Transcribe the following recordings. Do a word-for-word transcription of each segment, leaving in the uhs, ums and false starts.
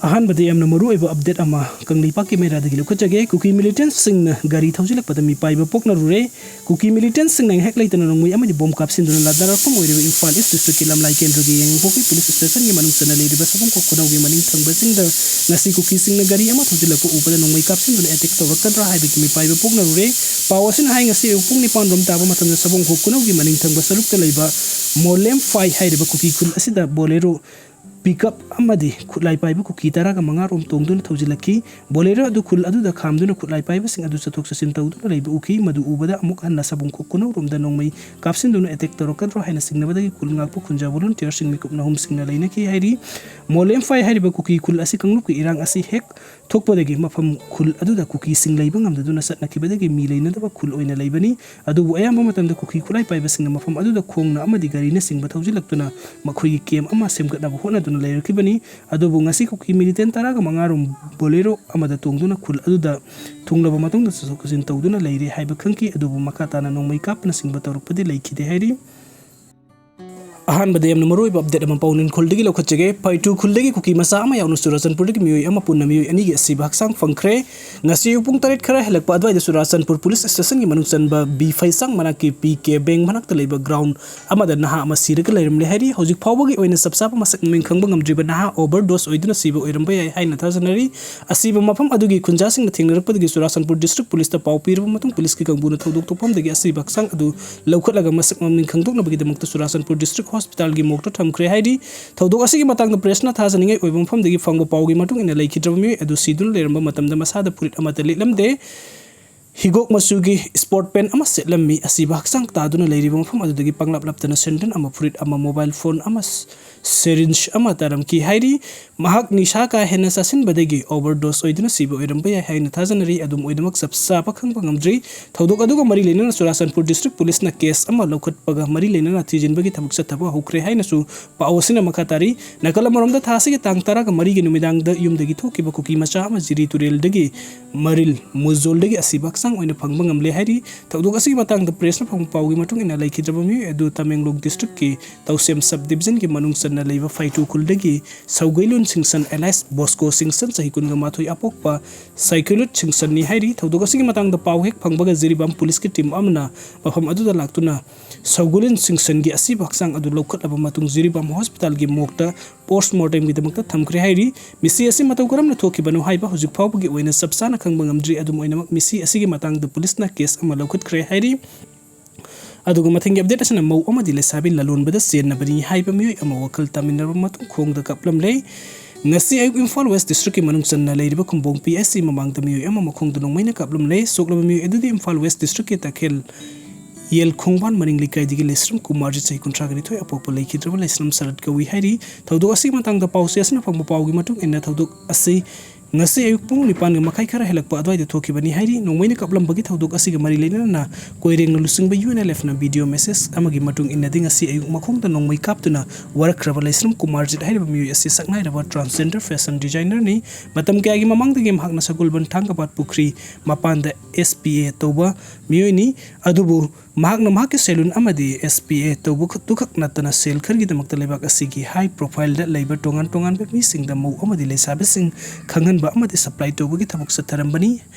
ꯑꯍꯥꯟꯕꯗ ꯌꯥꯝꯅ ꯃꯔꯨꯑꯣꯏꯕ ꯑꯞꯗꯦꯠ ꯑꯃ ꯀꯪꯂꯩꯄꯥꯛꯀꯤ ꯃꯩꯔꯥꯗꯒꯤ ꯂꯧꯈꯠꯆꯒꯦ꯫ ꯀꯨꯀꯤ ꯃꯤꯂꯤꯇꯦꯟꯠꯁꯤꯡꯅ ꯒꯥꯔꯤ ꯊꯧꯖꯤꯜꯂꯛꯄꯗ ꯃꯤꯄꯥꯏꯕ ꯄꯣꯛꯅꯔꯨꯔꯦ꯫ ꯀꯨꯀꯤ ꯃꯤꯂꯤꯇꯦꯟꯠꯁꯤꯡꯅ ꯉꯥꯏꯍꯥꯛ ꯂꯩꯇꯅ ꯅꯣꯡꯃꯩ ꯑꯃꯗꯤ ꯕꯣꯝ ꯀꯥꯞꯁꯤꯟꯗꯨꯅ ꯂꯥꯟꯗꯥꯔꯛꯐꯝ ꯑꯣꯏꯔꯤꯕ ꯏꯝꯐꯥꯜ ꯏꯁ ꯗꯤꯁꯇ꯭ꯔꯤꯛꯀꯤ ꯂꯝꯂꯥꯏ ꯀꯦꯟꯗ꯭ꯔꯒꯤ ꯌꯥꯏꯉꯪꯄꯣꯛꯄꯤ ꯄꯨꯂꯤꯁ ꯁ꯭ꯇꯦꯁꯟꯒꯤ ꯃꯅꯨꯡ ꯆꯟꯅ ꯂꯩꯔꯤꯕ ꯁꯕꯨꯡꯈꯣꯛ ꯈꯨꯅꯧꯒꯤ ꯃꯅꯤꯡ ꯊꯪꯕꯁꯤꯡꯗ ꯉꯁꯤ ꯀꯨꯀꯤꯁꯤꯡꯅ ꯒꯥꯔꯤ ꯑꯃ ꯊꯧꯖꯤꯜꯂꯛꯄ ꯎꯕꯗ ꯅꯣꯡꯃꯩ ꯀꯥꯞꯁꯤꯟꯗꯨꯅ ꯑꯦꯇꯦꯛ ꯇꯧꯔꯛꯀꯗ꯭ꯔꯥ ꯍꯥꯏꯕꯒꯤ ꯃꯤꯄꯥꯏꯕ ꯄꯣꯛꯅꯔꯨꯔꯦ꯫ ꯄꯥꯎ ꯑꯁꯤꯅ ꯍꯥꯏ ꯉꯁꯤ ꯑꯌꯨꯛ ꯄꯨꯡ ꯅꯤꯄꯥꯟ ꯔꯣꯝ ꯇꯥꯕ ꯃꯇꯝꯗ ꯁꯕꯨꯡꯈꯣꯛ ꯈꯨꯅꯧꯒꯤ ꯃꯅꯤꯡ ꯊꯪꯕ ꯁꯔꯨꯛꯇ ꯂꯩꯕ ꯃꯣꯂꯦꯝ ꯐꯥꯏ ꯍꯥꯏꯔꯤꯕ ꯀꯨꯀꯤ ꯈꯨꯜ ꯑꯁꯤꯗ ꯕꯣꯂꯦꯔꯣ ꯄꯤꯛꯑꯞ ꯑꯃꯗꯤ ꯈꯨꯠꯂꯥꯏ ꯄꯥꯏꯕ ꯀꯨꯀꯤ ꯇꯔꯥꯒ ꯃꯉꯥ ꯔꯣꯝ ꯇꯣꯡꯗꯨꯅ ꯊꯧꯖꯤꯜꯂꯛꯈꯤ꯫ ꯕꯣꯂꯦꯔꯣ ꯑꯗꯨ ꯈꯨꯜ ꯑꯗꯨꯗ ꯈꯥꯝꯗꯨꯅ ꯈꯨꯠꯂꯥꯏ ꯄꯥꯏꯕꯁꯤꯡ ꯑꯗꯨ ꯆꯠꯊꯣꯛ ꯆꯠꯁꯤꯟ ꯇꯧꯗꯨꯅ ꯂꯩꯕ ꯎꯈꯤ꯫ ꯃꯗꯨ ꯎꯕꯗ ꯑꯃꯨꯛ ꯍꯟꯅ ꯁꯕꯨꯡꯈꯣꯛ ꯈꯨꯅꯧꯔꯣꯝꯗ ꯅꯣꯡꯃꯩ ꯀꯥꯞꯁꯤꯟꯗꯨꯅ ꯑꯦꯇꯦꯛ ꯇꯧꯔꯛꯀꯗ꯭ꯔꯣ ꯍꯥꯏꯅ ꯆꯤꯡꯅꯕꯗꯒꯤ ꯈꯨꯜ ꯉꯥꯛꯄ ꯈꯨꯟꯖꯥ ꯚꯣꯂꯨꯟꯇꯤꯌꯔꯁꯤꯡ ꯃꯤꯀꯨꯞ ꯅꯍꯨꯝꯁꯤꯡꯅ ꯂꯩꯅꯈꯤ ꯍꯥꯏꯔꯤ꯫ ꯃꯣꯂꯦꯝ ꯐꯥꯏ ꯍꯥꯏꯔꯤꯕ ꯀꯨꯀꯤ ꯈꯨꯜ ꯑꯁꯤ ꯀꯥꯡꯂꯨꯞꯀꯤ ꯏꯔꯥꯡ ꯑꯁꯤ ꯍꯦꯛ ꯊꯣꯛꯄꯗꯒꯤ ꯃꯐꯝ ꯈꯨꯜ ꯑꯗꯨꯗ ꯀꯨꯀꯤꯁꯤꯡ ꯂꯩꯕ ꯉꯝꯗꯗꯨꯅ ꯆꯠꯅꯈꯤꯕꯗꯒꯤ ꯃꯤ ꯂꯩꯅꯗꯕ ꯈꯨꯜ ꯑꯣꯏꯅ ꯂꯩꯕꯅꯤ꯫ ꯑꯗꯨꯕꯨ ꯑꯌꯥꯝꯕ ꯃꯇꯝꯗ ꯀꯨꯀꯤ ꯈꯨꯠꯂꯥꯏ ꯄꯥꯏꯕꯁꯤꯡꯅ ꯃꯐꯝ ꯑꯗꯨꯗ ꯈꯣꯡꯅ ꯑꯃꯗꯤ ꯒꯥꯔꯤꯅꯆꯤꯡꯕ ꯊꯧꯖꯤꯜꯂꯛꯇꯨꯅ ꯃꯈꯣꯏꯒꯤ ꯀꯦꯝꯞ ꯑꯃ ꯁꯦꯝꯒꯠꯅꯕ ꯍꯣꯠꯅꯗꯨꯅ ꯂꯩꯔꯛꯈꯤꯕꯅꯤ꯫ ꯑꯗꯨꯕꯨ ꯉꯁꯤ ꯀꯨꯀꯤ ꯃꯤꯂꯤꯇꯦꯟ ꯇꯔꯥꯒ ꯃꯉꯥ ꯔꯣꯝ ꯕꯣꯂꯦꯔꯣ ꯑꯃꯗ ꯇꯣꯡꯗꯨꯅ ꯈꯨꯜ ꯑꯗꯨꯗ ꯊꯨꯡꯂꯕ ꯃꯇꯨꯡꯗ ꯆꯠꯊꯣꯛ ꯆꯠꯁꯤꯟ ꯇꯧꯗꯨꯅ ꯂꯩꯔꯦ ꯍꯥꯏꯕ ꯈꯪꯈꯤ꯫ ꯑꯗꯨꯕꯨ ꯃꯈꯥ ꯇꯥꯅ ꯅꯣꯡꯃꯩ ꯀꯥꯞꯄꯅꯆꯤꯡꯕ ꯇꯧꯔꯛꯄꯗꯤ ꯂꯩꯈꯤꯗꯦ ꯍꯥꯏꯔꯤ꯫ ꯑꯍꯥꯟꯕꯗ ꯌꯥꯝꯅ ꯃꯔꯨꯑꯣꯏꯕ ꯑꯞꯗꯦꯠ ꯑꯃ ꯄꯥꯎꯅꯤꯡꯈꯣꯜꯗꯒꯤ ꯂꯧꯈꯠꯆꯒꯦ꯫ ꯄꯩꯇꯨ ꯈꯨꯜꯗꯒꯤ ꯀꯨꯀꯤ ꯃꯆꯥ ꯑꯃ ꯌꯥꯎꯅ ꯆꯨꯔꯥꯆꯥꯟꯄꯨꯔꯗꯒꯤ ꯃꯤꯑꯣꯏ ꯑꯃ ꯄꯨꯟꯅ ꯃꯤꯑꯣꯏ ꯑꯅꯤꯒꯤ ꯑꯁꯤꯕ ꯍꯛꯆꯥꯡ ꯐꯪꯈ꯭ꯔꯦ꯫ ꯉꯁꯤ ꯑꯌꯨꯛ ꯄꯨꯡ ꯇꯔꯦꯠ ꯈꯔ ꯍꯦꯜꯂꯛꯄ ꯑꯗꯨꯋꯥꯏꯗ ꯆꯨꯔꯥꯆꯥꯟꯄꯨꯔ ꯄꯨꯂꯤꯁ ꯁ꯭ꯇꯦꯁꯟꯒꯤ ꯃꯅꯨꯡ ꯆꯟꯕ ꯕꯤ ꯐꯩꯁꯥꯡ ꯃꯅꯥꯛꯀꯤ ꯄꯤ ꯀꯦ ꯕꯦꯡ ꯃꯅꯥꯛꯇ ꯂꯩꯕ ꯒ꯭ꯔꯥꯎꯟ ꯑꯃꯗ ꯅꯍꯥ ꯑꯃ ꯁꯤꯔꯒ ꯂꯩꯔꯝꯂꯦ ꯍꯥꯏꯔꯤ꯫ ꯍꯧꯖꯤꯛ ꯐꯥꯎꯕꯒꯤ ꯑꯣꯏꯅ ꯆꯞ ꯆꯥꯕ ꯃꯁꯛ ꯃꯃꯤꯡ ꯈꯪꯕ ꯉꯝꯗ꯭ꯔꯤꯕ ꯅꯍꯥ ꯑꯣꯚꯔꯗꯣꯁ ꯑꯣꯏꯗꯨꯅ ꯁꯤꯕ ꯑꯣꯏꯔꯝꯕ ꯌꯥꯏ ꯍꯥꯏꯅ ꯊꯥꯖꯅꯔꯤ꯫ ꯑꯁꯤꯕ ꯃꯐꯝ ꯑꯗꯨꯒꯤ ꯈꯨꯟꯖꯥꯁꯤꯡꯅ ꯊꯦꯡꯅꯔꯛꯄꯗꯒꯤ ꯆꯨꯔꯥꯆꯥꯟꯄꯨꯔ ꯗꯤꯁꯇ꯭ꯔꯤꯛ ꯄꯨꯂꯤꯁꯇ ꯄꯥꯎ ꯄꯤꯔꯕ ꯃꯇꯨꯡ ꯄꯨꯂꯤꯁꯀꯤ ꯀꯥꯡꯕꯨꯅ ꯊꯧꯗꯣꯛ ꯊꯣꯛꯐꯝꯗꯒꯤ ꯑꯁꯤꯕ ꯍꯛꯆꯥꯡ ꯑꯗꯨ ꯂꯧꯈꯠꯂꯒ ꯃꯁꯛ ꯃꯃꯤꯡ ꯈꯪꯗꯣꯛꯅꯕꯒꯤꯗꯃꯛꯇ ꯆꯨꯔꯥꯆꯥꯟꯄꯨꯔ ꯗꯤꯁꯇ꯭ꯔꯤꯛ ꯍꯣꯁꯄꯤꯇꯥꯜꯒꯤ ꯃꯣꯔꯒꯇ ꯊꯝꯈ꯭ꯔꯦ ꯍꯥꯏꯔꯤ꯫ ꯊꯧꯗꯣꯛ ꯑꯁꯤꯒꯤ ꯃꯇꯥꯡꯗ ꯄ꯭ꯔꯦꯁꯅ ꯊꯥꯖꯅꯤꯡꯉꯥꯏ ꯑꯣꯏꯕ ꯃꯐꯝꯗꯒꯤ ꯐꯪꯕ ꯄꯥꯎꯒꯤ ꯃꯇꯨꯡ ꯏꯟꯅ ꯂꯩꯈꯤꯗ꯭ꯔꯕ ꯃꯤꯑꯣꯏ ꯑꯗꯨ ꯁꯤꯗꯨꯅ ꯂꯩꯔꯝꯕ ꯃꯇꯝꯗ ꯃꯁꯥꯗ ꯐꯨꯔꯤꯠ ꯑꯃꯠꯇ ꯂꯤꯠꯂꯝꯗꯦ꯫ ꯍꯤꯒꯣꯛ ꯃꯆꯨꯒꯤ ꯁ꯭ꯄꯣꯔꯠ ꯄꯦꯟ ꯑꯃ ꯁꯦꯠꯂꯝꯃꯤ꯫ ꯑꯁꯤꯕ ꯍꯛꯆꯥꯡ ꯇꯥꯗꯨꯅ ꯂꯩꯔꯤꯕ ꯃꯐꯝ ꯑꯗꯨꯗꯒꯤ ꯄꯪꯂꯥꯞ ꯂꯥꯞꯇꯅ ꯁꯦꯟꯗꯟ ꯑꯃ, ꯐꯨꯔꯤꯠ ꯑꯃ, ꯃꯣꯕꯥꯏꯜ ꯐꯣꯟ ꯑꯃ, ꯁꯤꯔꯤꯟꯖ ꯑꯃ ꯇꯥꯔꯝꯈꯤ ꯍꯥꯏꯔꯤ꯫ ꯃꯍꯥꯛ ꯅꯤꯁꯥ ꯀꯥ ꯍꯦꯟꯅ ꯆꯥꯁꯤꯟꯕꯗꯒꯤ ꯑꯣꯚꯔꯗꯣꯁ ꯑꯣꯏꯗꯨꯅ ꯁꯤꯕ ꯑꯣꯏꯔꯝꯕ ꯌꯥꯏ ꯍꯥꯏꯅ ꯊꯥꯖꯅꯔꯤ꯫ ꯑꯗꯨꯝ ꯑꯣꯏꯅꯃꯛ ꯆꯞ ꯆꯥꯕ ꯈꯪꯕ ꯉꯝꯗ꯭ꯔꯤ꯫ ꯊꯧꯗꯣꯛ ꯑꯗꯨꯒ ꯃꯔꯤ ꯂꯩꯅꯅ ꯆꯨꯔꯥꯆꯥꯟꯄꯨꯔ ꯗꯤꯁꯇ꯭ꯔꯤꯛ ꯄꯨꯂꯤꯁꯅ ꯀꯦꯁ ꯑꯃ ꯂꯧꯈꯠꯄꯒ ꯃꯔꯤ ꯂꯩꯅꯅ ꯊꯤꯖꯤꯟꯕꯒꯤ ꯊꯕꯛ ꯆꯠꯊꯕ ꯍꯧꯈ꯭ꯔꯦ ꯍꯥꯏꯅꯁꯨ ꯄꯥꯎ ꯑꯁꯤꯅ ꯃꯈꯥ ꯇꯥꯔꯤ꯫ ꯅꯥꯀꯜ ꯑꯃꯔꯣꯝꯗ, ꯊꯥ ꯑꯁꯤꯒꯤ ꯇꯥꯡ ꯇꯔꯥꯒ ꯃꯔꯤꯒꯤ ꯅꯨꯃꯤꯗꯥꯡꯗ ꯌꯨꯝꯗꯒꯤ ꯊꯣꯛꯈꯤꯕ ꯀꯨꯀꯤ ꯃꯆꯥ ꯑꯃ ꯖꯤꯔꯤ ꯇꯨꯔꯦꯜꯗꯒꯤ ꯃꯔꯤꯜ ꯃꯨꯖꯣꯜꯗꯒꯤ ꯑꯁꯤꯕ ꯍꯛꯆꯥꯡ ꯑꯣꯏꯅ ꯐꯪꯕ ꯉꯝꯂꯦ ꯍꯥꯏꯔꯤ꯫ ꯊꯧꯗꯣꯛ ꯑꯁꯤꯒꯤ ꯃꯇꯥꯡꯗ ꯄ꯭ꯔꯦꯁꯅ ꯐꯪꯕ ꯄꯥꯎꯒꯤ ꯃꯇꯨꯡ ꯏꯟꯅ, ꯂꯩꯈꯤꯗ꯭ꯔꯕ ꯃꯤꯑꯣꯏ ꯑꯗꯨ ꯇꯃꯦꯡꯂꯣꯡ ꯗꯤꯁꯇ꯭ꯔꯤꯛꯀꯤ ꯇꯧꯁꯦꯝ ꯁꯕ ꯗꯤꯕꯤꯖꯟꯒꯤ ꯃꯅꯨꯡ ꯂꯩꯕ ꯐꯩꯇꯨ ꯈꯨꯜꯗꯒꯤ ꯁꯧꯒꯩꯂꯨꯟ ꯁꯤꯡꯁꯟ alias ꯕꯣꯁꯀꯣ ꯁꯤꯡꯁꯟ, ꯆꯍꯤ ꯀꯨꯟꯒ ꯃꯥꯊꯣꯏ ꯑꯄꯣꯛꯄ ꯁꯥꯏꯀꯨꯂꯨꯠ ꯁꯤꯡꯁꯟꯅꯤ ꯍꯥꯏꯔꯤ꯫ ꯊꯧꯗꯣꯛ ꯑꯁꯤꯒꯤ ꯃꯇꯥꯡꯗ ꯄꯥꯎ ꯍꯦꯛ ꯐꯪꯕꯒ ꯖꯤꯔꯤꯕꯥꯝ ꯄꯨꯂꯤꯁꯀꯤ ꯇꯤꯝ ꯑꯃꯅ ꯃꯐꯝ ꯑꯗꯨꯗ ꯂꯥꯛꯇꯨꯅ ꯁꯧꯒꯨꯂꯤꯟ ꯁꯤꯡꯁꯟꯒꯤ ꯑꯁꯤꯕ ꯍꯛꯆꯥꯡ ꯑꯗꯨ ꯂꯧꯈꯠꯂꯕ ꯃꯇꯨꯡ ꯖꯤꯔꯤꯕꯥꯝ ꯍꯣꯁꯄꯤꯇꯥꯜꯒꯤ ꯃꯣꯔꯒꯇ ꯄꯣꯁꯃꯣꯔꯇꯦꯝꯒꯤꯗꯃꯛꯇ ꯊꯝꯈ꯭ꯔꯦ ꯍꯥꯏꯔꯤ꯫ ꯃꯤꯁꯤ ꯑꯁꯤ ꯃꯇꯧ ꯀꯔꯝꯅ ꯊꯣꯛꯈꯤꯕꯅꯣ ꯍꯥꯏꯕ ꯍꯧꯖꯤꯛ ꯐꯥꯎꯕꯒꯤ ꯑꯣꯏꯅ ꯆꯞ ꯆꯥꯅ ꯈꯪꯕ ꯉꯝꯗ꯭ꯔꯤ꯫ ꯑꯗꯨꯝ ꯑꯣꯏꯅꯃꯛ, ꯃꯤꯁꯤ ꯑꯁꯤꯒꯤ ꯃꯇꯥꯡꯗ ꯄꯨꯂꯤꯁꯅ ꯀꯦꯁ ꯑꯃ ꯂꯧꯈꯠꯈ꯭ꯔꯦ ꯍꯥꯏꯔꯤ꯫ ꯑꯗꯨꯒ ꯃꯊꯪꯒꯤ ꯑꯞꯗꯦꯠ ꯑꯁꯤꯅ ꯃꯧ ꯑꯃꯗꯤ ꯂꯩꯁꯥꯕꯤ ꯂꯂꯣꯟꯕꯗ ꯆꯦꯟꯅꯕꯅꯤ ꯍꯥꯏꯕ ꯃꯤꯑꯣꯏ ꯑꯃ ꯋꯥꯈꯜ ꯇꯥꯃꯤꯟꯅꯔꯕ ꯃꯇꯨꯡ ꯈꯣꯡꯗ ꯀꯥꯞꯂꯝꯂꯦ꯫ ꯉꯁꯤ ꯑꯌꯨꯛ ꯏꯝꯐꯥꯜ ꯋꯦꯁ ꯗꯤꯁꯇ꯭ꯔꯤꯛꯀꯤ ꯃꯅꯨꯡ ꯆꯟꯅ ꯂꯩꯔꯤꯕ ꯈꯨꯝꯕꯣꯡ ꯄꯤ ꯑꯩꯆ ꯁꯤ ꯃꯃꯥꯡꯗ ꯃꯤꯑꯣꯏ ꯑꯃ ꯃꯈꯣꯡꯗ ꯅꯣꯡꯃꯩꯅ ꯀꯥꯞꯂꯝꯂꯦ꯫ ꯁꯣꯛꯂꯕ ꯃꯤꯑꯣꯏ ꯑꯗꯨꯗꯤ ꯏꯝꯐꯥꯜ ꯋꯦꯁ ꯗꯤꯁꯇ꯭ꯔꯤꯛꯀꯤ ꯇꯈꯦꯜ ꯌꯦꯜ ꯈꯣꯡꯕꯥꯟ ꯃꯅꯤꯡ ꯂꯩꯀꯥꯏꯗꯒꯤ ꯂꯩꯁ꯭ꯔꯝ ꯀꯨꯃꯥꯔꯖꯤꯠ, ꯆꯍꯤ ꯀꯨꯟꯊ꯭ꯔꯥꯒ ꯅꯤꯊꯣꯏ ꯑꯄꯣꯛꯄ, ꯂꯩꯈꯤꯗ꯭ꯔꯕ ꯂꯩꯁ꯭ꯔꯝ ꯁꯔꯠ ꯀꯧꯏ ꯍꯥꯏꯔꯤ꯫ ꯊꯧꯗꯣꯛ ꯑꯁꯤꯒꯤ ꯃꯇꯥꯡꯗ ꯄꯥꯎꯆꯦ ꯑꯁꯤꯅ ꯐꯪꯕ ꯄꯥꯎꯒꯤ ꯃꯇꯨꯡ ꯏꯟꯅ, ꯊꯧꯗꯣꯛ ꯑꯁꯤ ꯉꯁꯤ ꯑꯌꯨꯛ ꯄꯨꯡ ꯅꯤꯄꯥꯟꯒ ꯃꯈꯥꯏ ꯈꯔ ꯍꯦꯜꯂꯛꯄ ꯑꯗꯨꯋꯥꯏꯗ ꯊꯣꯛꯈꯤꯕꯅꯤ ꯍꯥꯏꯔꯤ꯫ ꯅꯣꯡꯃꯩꯅ ꯀꯥꯞꯂꯝꯕꯒꯤ ꯊꯧꯗꯣꯛ ꯑꯁꯤꯒ ꯃꯔꯤ ꯂꯩꯅꯅ ꯀꯣꯏꯔꯦꯡꯅ ꯂꯨꯆꯤꯡꯕ ꯌꯨ ꯑꯦꯟ ꯑꯦꯜ ꯑꯦꯐꯅ ꯚꯤꯗꯤꯑꯣ ꯃꯦꯁꯦꯖ ꯑꯃꯒꯤ ꯃꯇꯨꯡ ꯏꯟꯅꯗꯤ, ꯉꯁꯤ ꯑꯌꯨꯛ ꯃꯈꯣꯡꯗ ꯅꯣꯡꯃꯩ ꯀꯥꯞꯇꯨꯅ ꯋꯥꯔꯛꯈ꯭ꯔꯕ ꯂꯩꯁ꯭ꯔꯝ ꯀꯨꯃꯥꯔꯖꯤꯠ ꯍꯥꯏꯔꯤꯕ ꯃꯤꯑꯣꯏ ꯑꯁꯤ ꯁꯛꯅꯥꯏꯔꯕ transgender fashion designerꯅꯤ꯫ ꯃꯇꯝ ꯀꯌꯥꯒꯤ ꯃꯃꯥꯡꯗꯒꯤ ꯃꯍꯥꯛꯅ ꯁꯒꯣꯜꯕꯟ ꯊꯥꯡꯒꯄꯥꯠ ꯄꯨꯈ꯭ꯔꯤ ꯃꯄꯥꯟꯗ ꯑꯦꯁ ꯄꯤ ꯑꯦ ꯇꯧꯕ ꯃꯤꯑꯣꯏꯅꯤ꯫ ꯑꯗꯨꯕꯨ ꯃꯍꯥꯛꯅ ꯃꯍꯥꯛꯀꯤ ꯁꯦꯂꯨꯟ ꯑꯃꯗꯤ ꯑꯦꯁ ꯄꯤ ꯑꯦ ꯇꯧꯕ ꯈꯛ-, ꯇꯨꯈꯛ ꯅꯠꯇꯅ ꯁꯦꯜ ꯈꯔꯒꯤꯗꯃꯛꯇ ꯂꯩꯕꯥꯛ ꯑꯁꯤꯒꯤ high profileꯗ ꯂꯩꯕ ꯇꯣꯉꯥꯟ ꯇꯣꯉꯥꯟꯕ ꯃꯤꯁꯤꯡꯗ ꯃꯧ ꯑꯃꯗꯤ ꯂꯩꯁꯥꯕꯤꯁꯤꯡ ꯈꯪꯍꯟꯕ ꯑꯃꯗꯤ supply ꯇꯧꯕꯒꯤ ꯊꯕꯛ ꯆꯠꯊꯔꯝꯕꯅꯤ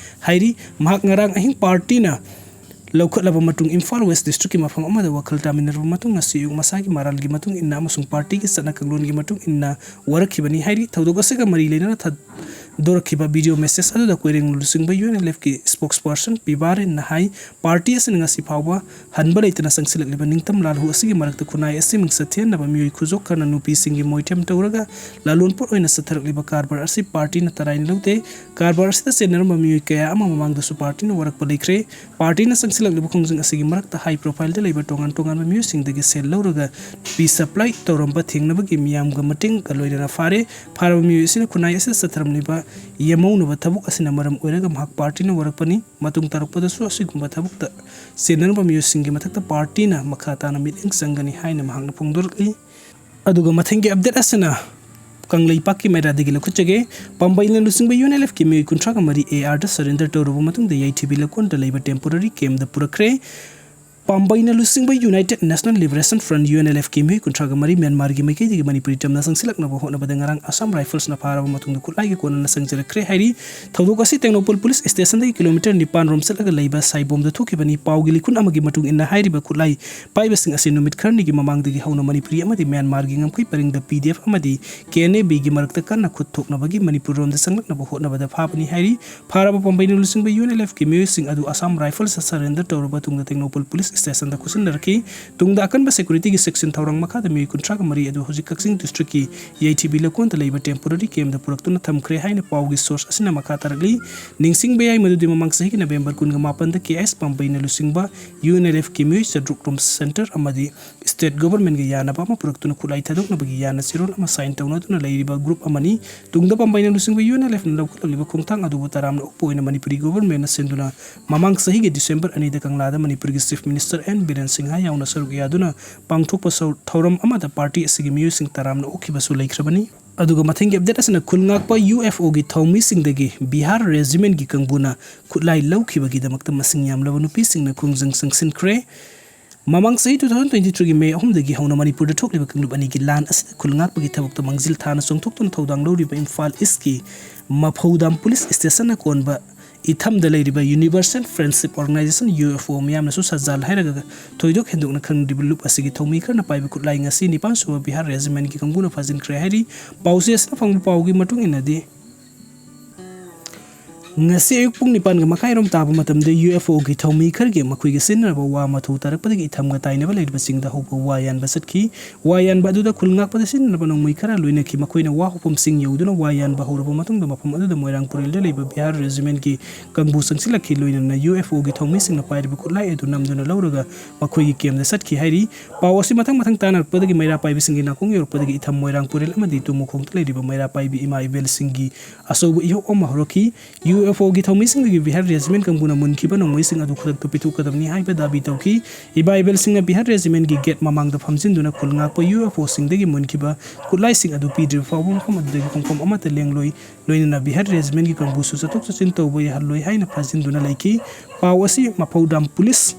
ꯍꯥꯏꯔꯤ꯫ ꯃꯍꯥꯛ ꯉꯔꯥꯡ ꯑꯍꯤꯡ ꯄꯥꯔꯇꯤꯅ ꯂꯧꯈꯠꯂꯕ ꯃꯇꯨꯡ ꯏꯝꯐꯥꯜ ꯋꯦꯁ ꯗꯤꯁꯇ꯭ꯔꯤꯛꯀꯤ ꯃꯐꯝ ꯑꯃꯗ ꯋꯥꯈꯜ ꯇꯥꯃꯤꯟꯅꯔꯕ ꯃꯇꯨꯡ, ꯉꯁꯤ ꯑꯌꯨꯛ ꯃꯁꯥꯒꯤ ꯃꯔꯥꯜꯒꯤ ꯃꯇꯨꯡ ꯏꯟꯅ ꯑꯃꯁꯨꯡ ꯄꯥꯔꯇꯤꯒꯤ ꯆꯠꯅ ꯀꯥꯡꯂꯣꯟꯒꯤ ꯃꯇꯨꯡ ꯏꯟꯅ ꯋꯥꯔꯛꯈꯤꯕꯅꯤ ꯍꯥꯏꯔꯤ꯫ ꯊꯧꯗꯣꯛ ꯑꯁꯤꯒ ꯃꯔꯤ ꯂꯩꯅꯅ ꯊꯥꯗꯣꯔꯛꯈꯤꯕ ꯚꯤꯗꯤꯑꯣ ꯃꯦꯁꯦꯖ ꯑꯗꯨꯗ ꯀꯣꯏꯔꯦꯡ ꯂꯨꯆꯤꯡꯕ ꯌꯨ ꯑꯦꯟ ꯑꯦꯜ ꯑꯦꯐꯀꯤ spokesperson ꯄꯤ ꯕꯥꯔꯦꯟꯅ ꯍꯥꯏ, ꯄꯥꯔꯇꯤ ꯑꯁꯤꯅ ꯉꯁꯤ ꯐꯥꯎꯕ ꯍꯟꯕ ꯂꯩꯇꯅ ꯆꯪꯁꯤꯜꯂꯛꯂꯤꯕ ꯅꯤꯡꯇꯝ ꯂꯥꯜꯍꯧ ꯑꯁꯤꯒꯤ ꯃꯔꯛꯇ ꯈꯨꯟꯅꯥꯏ ꯑꯁꯤ ꯃꯤꯡꯆꯠ ꯊꯤꯍꯟꯅꯕ ꯃꯤꯑꯣꯏ ꯈꯨꯖꯣꯛ ꯈꯔꯅ ꯅꯨꯄꯤꯁꯤꯡꯒꯤ ꯃꯣꯏꯊꯦꯝ ꯇꯧꯔꯒ ꯂꯂꯣꯟꯄꯣꯠ ꯑꯣꯏꯅ ꯆꯠꯊꯔꯛꯂꯤꯕ ꯀꯔꯕꯥꯔ ꯑꯁꯤ ꯄꯥꯔꯇꯤꯅ ꯇꯔꯥꯏꯅ ꯂꯧꯗꯦ꯫ ꯀꯔꯕꯥꯔ ꯑꯁꯤꯗ ꯆꯦꯟꯅꯔꯝꯕ ꯃꯤꯑꯣꯏ ꯀꯌꯥ ꯑꯃ ꯃꯃꯥꯡꯗꯁꯨ ꯄꯥꯔꯇꯤꯅ ꯋꯥꯔꯛꯄ ꯂꯩꯈ꯭ꯔꯦ꯫ ꯄꯥꯔꯇꯤꯅ ꯆꯪꯁꯤꯜꯂꯛꯂꯤꯕ ꯈꯣꯡꯖꯪ ꯑꯁꯤꯒꯤ ꯃꯔꯛꯇ high profileꯗ ꯂꯩꯕ ꯇꯣꯉꯥꯟ ꯇꯣꯉꯥꯟꯕ ꯃꯤꯑꯣꯏꯁꯤꯡꯗꯒꯤ ꯁꯦꯜ ꯂꯧꯔꯒ ꯅꯨꯄꯤ supply ꯇꯧꯔꯝꯕ ꯊꯦꯡꯅꯕꯒꯤ ꯃꯤꯌꯥꯝꯒ ꯃꯇꯦꯡꯒ ꯂꯣꯏꯅꯅ ꯐꯥꯔꯦ꯫ ꯐꯥꯔꯕ ꯃꯤꯑꯣꯏ ꯑꯁꯤꯅ ꯈꯨꯟꯅꯥꯏ ꯑꯁꯤꯗ ꯆꯠꯊꯔꯝꯂꯤꯕ ꯌꯦꯝꯍꯧꯅꯕ ꯊꯕꯛ ꯑꯁꯤꯅ ꯃꯔꯝ ꯑꯣꯏꯔꯒ ꯃꯍꯥꯛ ꯄꯥꯔꯇꯤꯅ ꯋꯥꯔꯛꯄꯅꯤ꯫ ꯃꯇꯨꯡ ꯇꯥꯔꯛꯄꯗꯁꯨ ꯑꯁꯤꯒꯨꯝꯕ ꯊꯕꯛꯇ ꯆꯦꯟꯅꯔꯝꯕ ꯃꯤꯑꯣꯏꯁꯤꯡꯒꯤ ꯃꯊꯛꯇ ꯄꯥꯔꯇꯤꯅ ꯃꯈꯥ ꯇꯥꯅ ꯃꯤꯠꯌꯦꯡ ꯆꯪꯒꯅꯤ ꯍꯥꯏꯅ ꯃꯍꯥꯛꯅ ꯐꯣꯡꯗꯣꯔꯛꯂꯤ꯫ ꯑꯗꯨꯒ ꯃꯊꯪꯒꯤ ꯑꯞꯗꯦꯠ ꯑꯁꯤꯅ ꯀꯪꯂꯩꯄꯥꯛꯀꯤ ꯃꯩꯔꯥꯗꯒꯤ ꯂꯧꯈꯠꯆꯒꯦ꯫ ꯄꯥꯝꯕꯩꯅ ꯂꯨꯆꯤꯡꯕ ꯌꯨ ꯑꯦꯟ ꯑꯦꯜ ꯑꯦꯐꯀꯤ ꯃꯤꯑꯣꯏ ꯀꯨꯟꯊ꯭ꯔꯥꯒ ꯃꯔꯤ ꯑꯦ ꯑꯥꯔꯗ surrender ꯇꯧꯔꯕ ꯃꯇꯨꯡꯗ ꯌꯥꯏꯊꯤꯕꯤ ꯂꯩꯀꯣꯜꯗ ꯂꯩꯕ temporary campꯗ ꯄꯨꯔꯛꯈ꯭ꯔꯦ꯫ ꯄꯥꯝꯕꯩꯅ ꯂꯨꯆꯤꯡꯕ United National Liberation Front, UNLF ꯀꯤ ꯃꯤꯑꯣꯏ ꯀꯨꯟꯊ꯭ꯔꯥꯒ ꯃꯔꯤ ꯃ꯭ꯌꯥꯟꯃꯥꯔꯒꯤ ꯃꯥꯏꯀꯩꯗꯒꯤ ꯃꯅꯤꯄꯨꯔꯤ ꯇꯝꯅ ꯆꯪꯁꯤꯜꯂꯛꯅꯕ ꯍꯣꯠꯅꯕꯗ ꯉꯔꯥꯡ ꯑꯁꯥꯝ ꯔꯥꯏꯐꯜꯁꯅ ꯐꯥꯔꯕ ꯃꯇꯨꯡꯗ ꯈꯨꯠꯂꯥꯏꯒꯤ ꯀꯣꯟꯅꯅ ꯆꯪꯖꯔꯛꯈ꯭ꯔꯦ ꯍꯥꯏꯔꯤ꯫ ꯊꯧꯗꯣꯛ ꯑꯁꯤ ꯇꯦꯡꯅꯧꯄꯜ ꯄꯨꯂꯤꯁ ꯁ꯭ꯇꯦꯁꯟꯗꯒꯤ ꯀꯤꯂꯣꯃꯤꯇꯔ ꯅꯤꯄꯥꯟ ꯔꯣꯝ ꯆꯠꯂꯒ ꯂꯩꯕ ꯁꯥꯏꯕꯣꯝꯗ ꯊꯣꯛꯈꯤꯕꯅꯤ꯫ ꯄꯥꯎꯒꯤ ꯂꯤꯈꯨꯟ ꯑꯃꯒꯤ ꯃꯇꯨꯡ ꯏꯟꯅ ꯍꯥꯏꯔꯤꯕ ꯈꯨꯠꯂꯥꯏ ꯄꯥꯏꯕꯁꯤꯡ ꯑꯁꯤ ꯅꯨꯃꯤꯠ ꯈꯔꯅꯤꯒꯤ ꯃꯃꯥꯡꯗꯒꯤ ꯍꯧꯅ ꯃꯅꯤꯄꯨꯔꯤ ꯑꯃꯗꯤ ꯃ꯭ꯌꯥꯟꯃꯥꯔꯒꯤ ꯉꯝꯈꯩ ꯄꯔꯤꯡꯗ PDF ꯑꯃꯗꯤ KNA-B ꯒꯤ ꯃꯔꯛꯇ ꯀꯟꯅ ꯈꯨꯠ ꯊꯣꯛꯅꯕꯒꯤ ꯃꯅꯤꯄꯨꯔ ꯔꯣꯝꯗ ꯆꯪꯂꯛꯅꯕ ꯍꯣꯠꯅꯕꯗ ꯐꯥꯕꯅꯤ ꯍꯥꯏꯔꯤ꯫ ꯐꯥꯔꯕ ꯄꯥꯝꯕꯩꯅ ꯂꯨꯆꯤꯡꯕ UNLF ꯀꯤ ꯃꯤꯑꯣꯏꯁꯤꯡ ꯑꯗꯨ ꯑꯁꯥꯝ ꯔꯥꯏꯐꯜꯁꯇ surrender ꯇꯧꯔꯕ ꯃꯇꯨꯡꯗ ꯇꯦꯡꯅꯧꯄꯜ ꯄꯨꯂꯤꯁ ꯁ꯭ꯇꯦꯁꯟꯗ ꯈꯨꯠꯁꯤꯟꯅꯔꯛꯈꯤ꯫ ꯇꯨꯡꯗ ꯑꯀꯟꯕ security ꯒꯤ section ꯊꯧꯔꯥꯡ ꯃꯈꯥꯗ ꯃꯤꯑꯣꯏ ꯀꯨꯟꯊ꯭ꯔꯥꯒ ꯃꯔꯤ ꯑꯗꯨ ꯍꯧꯖꯤꯛ ꯀꯛꯆꯤꯡ district ꯀꯤ ꯌꯩꯊꯤꯕꯤ ꯂꯀꯣꯟꯗ ꯂꯩꯕ temporary camp ꯇ ꯄꯨꯔꯛꯇꯨꯅ ꯊꯝꯈ꯭ꯔꯦ ꯍꯥꯏꯅ ꯄꯥꯎꯒꯤ source ꯑꯁꯤꯅ ꯃꯈꯥ ꯇꯥꯔꯛꯂꯤ꯫ ꯅꯤꯡꯁꯤꯡꯕ ꯌꯥꯏ ꯃꯗꯨꯗꯤ ꯃꯃꯥꯡ ꯆꯍꯤꯒꯤ ꯅꯕꯦꯝꯕꯔ ꯀꯨꯟꯒ ꯃꯥꯄꯟꯗ ꯀꯦ ꯑꯦꯁ ꯄꯥꯝꯕꯩꯅ ꯂꯨꯆꯤꯡꯕ UNLF ꯀꯤ ꯃꯤꯑꯣꯏ ꯆꯥꯇ꯭ꯔꯨꯛ ꯔꯣꯝ center ꯑꯃꯗꯤ state government ꯒ ꯌꯥꯅꯕ ꯑꯃ ꯄꯨꯔꯛꯇꯨꯅ ꯈꯨꯠꯂꯥꯏ ꯊꯥꯗꯣꯛꯅꯕꯒꯤ ꯌꯥꯅ ꯆꯦꯔꯣꯜ ꯑꯃ sign ꯇꯧꯅꯗꯨꯅ ꯂꯩꯔꯤꯕ group ꯑꯃꯅꯤ꯫ ꯇꯨꯡꯗ ꯄꯥꯝꯕꯩꯅ ꯂꯨꯆꯤꯡꯕ UNLF ꯅ ꯂꯧꯈꯠꯂꯛꯂꯤꯕ ꯈꯣꯡꯊꯥꯡ ꯑꯗꯨꯕꯨ ꯇꯔꯥꯝꯅ ꯑꯣꯛꯄ ꯑꯣꯏꯅ ꯃꯅꯤꯄꯨꯔꯤ government ꯅ ꯁꯤꯟꯗꯨꯅ ꯃꯃꯥꯡ ꯆꯍꯤꯒꯤ December ꯑꯅꯤꯗ ꯀꯪꯂꯥꯗ ꯃꯅꯤꯄꯨꯔꯒꯤ Chief Minister N Biren Singh ꯌꯥꯎꯅ ꯁꯔꯨꯛ ꯌꯥꯗꯨꯅ ꯄꯥꯡꯊꯣꯛꯄ ꯁꯧ-, ꯊꯧꯔꯝ ꯑꯃꯗ party ꯑꯁꯤꯒꯤ ꯃꯤꯑꯣꯏꯁꯤꯡ ꯇꯔꯥꯝꯅ ꯑꯣꯛꯈꯤꯕꯁꯨ ꯂꯩꯈ꯭ꯔꯕꯅꯤ꯫ ꯑꯗꯨꯒ ꯃꯊꯪꯒꯤ update ꯑꯁꯤꯅ ꯈꯨꯜ ꯉꯥꯛꯄ UFO ꯒꯤ ꯊꯧꯃꯤꯁꯤꯡꯗꯒꯤ ꯕꯤꯍꯥꯔ regiment ꯀꯤ ꯀꯥꯡꯕꯨꯅ ꯈꯨꯠꯂꯥꯏ ꯂꯧꯈꯤꯕꯒꯤꯗꯃꯛꯇ ꯃꯁꯤꯡ ꯌꯥꯝꯂꯕ ꯅꯨꯄꯤꯁꯤꯡꯅ ꯈꯣꯡꯖꯪ ꯆꯪꯁꯤꯟꯈ꯭ꯔꯦ꯫ ꯃꯃꯥꯡ ꯆꯍꯤ two thousand twenty three ꯒꯤ May ꯑꯍꯨꯝꯗꯒꯤ ꯍꯧꯅ ꯃꯅꯤꯄꯨꯔꯗ ꯊꯣꯛꯂꯤꯕ ꯀꯥꯡꯂꯨꯞ ꯑꯅꯤꯒꯤ ꯂꯥꯟ ꯑꯁꯤꯗ ꯈꯨꯜ ꯉꯥꯛꯄꯒꯤ ꯊꯕꯛꯇ ꯃꯥꯡꯖꯤꯜ ꯊꯥꯅ ꯆꯣꯡꯊꯣꯛꯇꯨꯅ ꯊꯧꯗꯥꯡ ꯂꯧꯔꯤꯕ ꯏꯝꯐꯥꯜ East ꯀꯤ ꯃꯐꯧꯗꯥꯝ ꯄꯨꯂꯤꯁ ꯁ꯭ꯇꯦꯁꯟꯅ ꯀꯣꯟꯕ ꯏꯊꯝꯗ ꯂꯩꯔꯤꯕ Universal Friendship Organization, UFO, ꯃꯤꯌꯥꯝꯅꯁꯨ ꯁꯖꯥꯜ ꯍꯥꯏꯔꯒ ꯊꯣꯏꯗꯣꯛ ꯍꯦꯟꯗꯣꯛꯅ ꯈꯪꯅꯗ꯭ꯔꯤꯕ ꯂꯨꯞ ꯑꯁꯤꯒꯤ ꯊꯧꯃꯤ ꯈꯔꯅ ꯄꯥꯏꯕ ꯈꯨꯠꯂꯥꯏ ꯉꯁꯤ ꯅꯤꯄꯥꯟ ꯁꯨꯕ ꯕꯤꯍꯥꯔ regiment ꯀꯤ ꯀꯥꯡꯕꯨꯅ ꯐꯥꯖꯤꯟꯈ꯭ꯔꯦ ꯍꯥꯏꯔꯤ꯫ ꯄꯥꯎꯆꯦ ꯑꯁꯤꯅ ꯐꯪꯕ ꯄꯥꯎꯒꯤ ꯃꯇꯨꯡ ꯏꯟꯅꯗꯤ, ꯉꯁꯤ ꯑꯌꯨꯛ ꯄꯨꯡ ꯅꯤꯄꯥꯟꯒ ꯃꯈꯥꯏꯔꯣꯝ ꯇꯥꯕ ꯃꯇꯝꯗ UFO ꯒꯤ ꯊꯧꯃꯤ ꯈꯔꯒꯤ ꯃꯈꯣꯏꯒꯤ ꯁꯤꯖꯤꯟꯅꯔꯕ ꯋꯥ ꯃꯊꯧ ꯇꯥꯔꯛꯄꯗꯒꯤ ꯏꯊꯝꯒ ꯇꯥꯏꯅꯕ ꯂꯩꯔꯤꯕ ꯆꯤꯡꯗ ꯍꯧꯕ ꯋꯥ ꯌꯥꯟꯕ ꯆꯠꯈꯤ꯫ ꯋꯥ ꯌꯥꯟꯕ ꯑꯗꯨꯗ ꯈꯨꯜ ꯉꯥꯛꯄꯗ ꯁꯤꯖꯤꯟꯅꯔꯕ ꯅꯣꯡꯃꯩ ꯈꯔ ꯂꯣꯏꯅꯈꯤ꯫ ꯃꯈꯣꯏꯅ ꯋꯥ ꯍꯧꯐꯝꯁꯤꯡ ꯌꯧꯗꯨꯅ ꯋꯥ ꯌꯥꯟꯕ ꯍꯧꯔꯕ ꯃꯇꯨꯡꯗ ꯃꯐꯝ ꯑꯗꯨꯗ ꯃꯣꯏꯔꯥꯡ ꯄꯨꯔꯦꯜꯗ ꯂꯩꯕ ꯕꯤꯍꯥꯔ regiment ꯀꯤ ꯀꯥꯡꯕꯨ ꯆꯪꯁꯤꯜꯂꯛꯈꯤ꯫ ꯂꯣꯏꯅꯅ UFO ꯒꯤ ꯊꯧꯃꯤꯁꯤꯡꯅ ꯄꯥꯏꯔꯤꯕ ꯈꯨꯠꯂꯥꯏ ꯑꯗꯨ ꯅꯝꯗꯨꯅ ꯂꯧꯔꯒ ꯃꯈꯣꯏꯒꯤ camp ꯇ ꯆꯠꯈꯤ ꯍꯥꯏꯔꯤ꯫ ꯄꯥꯎ ꯑꯁꯤ ꯃꯊꯪ ꯃꯊꯪ ꯇꯥꯅꯔꯛꯄꯗꯒꯤ ꯃꯩꯔꯥ ꯄꯥꯏꯕꯤꯁꯤꯡꯒꯤ ꯅꯥꯀꯣꯡ ꯌꯧꯔꯛꯄꯗꯒꯤ ꯏꯊꯝ ꯃꯣꯏꯔꯥꯡ ꯄꯨꯔꯦꯜ ꯑꯃꯗꯤ ꯇꯨꯃꯨꯈꯣꯡꯗ ꯂꯩꯔꯤꯕ ꯃꯩꯔꯥ ꯄꯥꯏꯕꯤ ꯏꯃꯥ ꯏꯕꯦꯜꯁꯤꯡꯒꯤ ꯑꯆꯧꯕ ꯏꯍꯧ ꯑꯃ ꯍꯧꯔꯛꯈꯤ꯫ UFO ꯒꯤ ꯊꯧꯃꯤꯁꯤꯡꯗꯒꯤ ꯕꯤꯍꯥꯔ regiment ꯀꯥꯡꯕꯨꯅ ꯃꯨꯟꯈꯤꯕ ꯅꯣꯡꯃꯩꯁꯤꯡ ꯑꯗꯨ ꯈꯨꯗꯛꯇ ꯄꯤꯊꯣꯛꯀꯗꯕꯅꯤ ꯍꯥꯏꯕ ꯗꯥꯕꯤ ꯇꯧꯈꯤ꯫ ꯏꯃꯥ ꯏꯕꯦꯜꯁꯤꯡꯅ ꯕꯤꯍꯥꯔ regiment ꯀꯤ gate ꯃꯃꯥꯡꯗ ꯐꯝꯖꯤꯟꯗꯨꯅ ꯈꯨꯜ ꯉꯥꯛꯄ UFO ꯁꯤꯡꯗꯒꯤ ꯃꯨꯟꯈꯤꯕ ꯈꯨꯠꯂꯥꯏꯁꯤꯡ ꯑꯗꯨ ꯄꯤꯗ꯭ꯔꯤꯕ ꯐꯥꯎꯕ ꯃꯐꯝ ꯑꯗꯨꯗꯒꯤ ꯈꯣꯡꯐꯝ ꯑꯃꯠꯇ ꯂꯦꯡꯂꯣꯏ꯫ ꯂꯣꯏꯅꯅ ꯕꯤꯍꯥꯔ regiment ꯀꯤ ꯀꯥꯡꯕꯨꯁꯨ ꯆꯠꯊꯣꯛ ꯆꯠꯁꯤꯟ ꯇꯧꯕ ꯌꯥꯍꯜꯂꯣꯏ ꯍꯥꯏꯅ ꯐꯥꯖꯤꯟꯗꯨꯅ ꯂꯩꯈꯤ꯫ ꯄꯥꯎ ꯑꯁꯤ ꯃꯐꯧꯗꯥꯝ ꯄꯨꯂꯤꯁ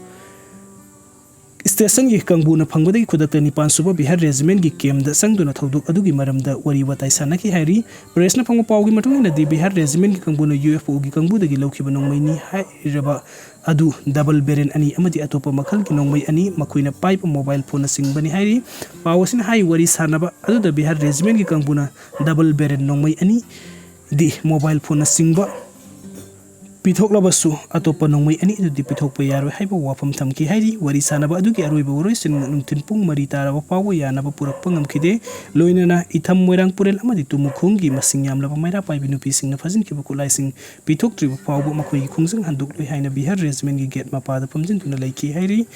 ꯁ꯭ꯇꯦꯁꯟꯒꯤ ꯀꯥꯡꯕꯨꯅ ꯐꯪꯕꯗꯒꯤ ꯈꯨꯗꯛꯇ ꯅꯤꯄꯥꯟ ꯁꯨꯕ ꯕꯤꯍꯥꯔ ꯔꯦꯖꯤꯃꯦꯟꯒꯤ ꯀꯦꯝꯗ ꯆꯪꯗꯨꯅ ꯊꯧꯗꯣꯛ ꯑꯗꯨꯒꯤ ꯃꯔꯝꯗ ꯋꯥꯔꯤ ꯋꯥꯇꯥꯏ ꯁꯥꯟꯅꯈꯤ ꯍꯥꯏꯔꯤ꯫ ꯄ꯭ꯔꯦꯁꯅ ꯐꯪꯕ ꯄꯥꯎꯒꯤ ꯃꯇꯨꯡ ꯏꯟꯅꯗꯤ, ꯕꯤꯍꯥꯔ ꯔꯦꯖꯤꯃꯦꯟꯒꯤ ꯀꯥꯡꯕꯨꯅ ꯌꯨ ꯑꯦꯐ ꯑꯣꯒꯤ ꯀꯥꯡꯕꯨꯗꯒꯤ ꯂꯧꯈꯤꯕ ꯅꯣꯡꯃꯩꯅꯤ ꯍꯥꯏꯔꯕ ꯑꯗꯨ ꯗꯕꯜ ꯕꯦꯔꯦꯟ ꯑꯅꯤ ꯑꯃꯗꯤ ꯑꯇꯣꯞꯄ ꯃꯈꯜꯒꯤ ꯅꯣꯡꯃꯩ ꯑꯅꯤ, ꯃꯈꯣꯏꯅ ꯄꯥꯏꯕ ꯃꯣꯕꯥꯏꯜ ꯐꯣꯟꯅꯆꯤꯡꯕꯅꯤ ꯍꯥꯏꯔꯤ꯫ ꯄꯥꯎ ꯑꯁꯤꯅ ꯍꯥꯏ, ꯋꯥꯔꯤ ꯁꯥꯟꯅꯕ ꯑꯗꯨꯗ ꯕꯤꯍꯥꯔ ꯔꯦꯖꯤꯃꯦꯟꯒꯤ ꯀꯥꯡꯕꯨꯅ ꯗꯕꯜ ꯕꯦꯔꯦꯟ ꯅꯣꯡꯃꯩ ꯑꯅꯤ ꯗꯤ ꯃꯣꯕꯥꯏꯜ ꯐꯣꯟꯅꯆꯤꯡꯕ ꯄꯤꯊꯣꯛꯂꯕꯁꯨ, ꯑꯇꯣꯞꯄ ꯅꯣꯡꯃꯩ ꯑꯅꯤ ꯑꯗꯨꯗꯤ ꯄꯤꯊꯣꯛꯄ ꯌꯥꯔꯣꯏ ꯍꯥꯏꯕ ꯋꯥꯐꯝ ꯊꯝꯈꯤ ꯍꯥꯏꯔꯤ꯫ ꯋꯥꯔꯤ ꯁꯥꯟꯅꯕ ꯑꯗꯨꯒꯤ ꯑꯔꯣꯏꯕ ꯋꯥꯔꯣꯏꯁꯤꯟ ꯅꯨꯡꯊꯤꯜ ꯄꯨꯡ ꯃꯔꯤ ꯇꯥꯔꯕ ꯐꯥꯎꯕ ꯌꯥꯅꯕ ꯄꯨꯔꯛꯄ ꯉꯝꯈꯤꯗꯦ꯫ ꯂꯣꯏꯅꯅ ꯏꯊꯝ, ꯃꯣꯏꯔꯥꯡ ꯄꯨꯔꯦꯜ ꯑꯃꯗꯤ ꯇꯨꯃꯨꯈꯣꯡꯒꯤ ꯃꯁꯤꯡ ꯌꯥꯝꯂꯕ ꯃꯩꯔꯥ ꯄꯥꯏꯕꯤ ꯅꯨꯄꯤꯁꯤꯡꯅ ꯐꯥꯖꯤꯟꯈꯤꯕ ꯈꯨꯠꯂꯥꯏꯁꯤꯡ ꯄꯤꯊꯣꯛꯇ꯭ꯔꯤꯕ ꯐꯥꯎꯕ ꯃꯈꯣꯏꯒꯤ ꯈꯣꯡꯖꯪ ꯍꯟꯗꯣꯛꯂꯣꯏ ꯍꯥꯏꯅ ꯕꯤꯍꯥꯔ ꯔꯦꯖꯤꯃꯦꯟꯒꯤ ꯒꯦꯠ ꯃꯄꯥꯗ ꯐꯝꯖꯤꯟꯗꯨꯅ ꯂꯩꯈꯤ ꯍꯥꯏꯔꯤ꯫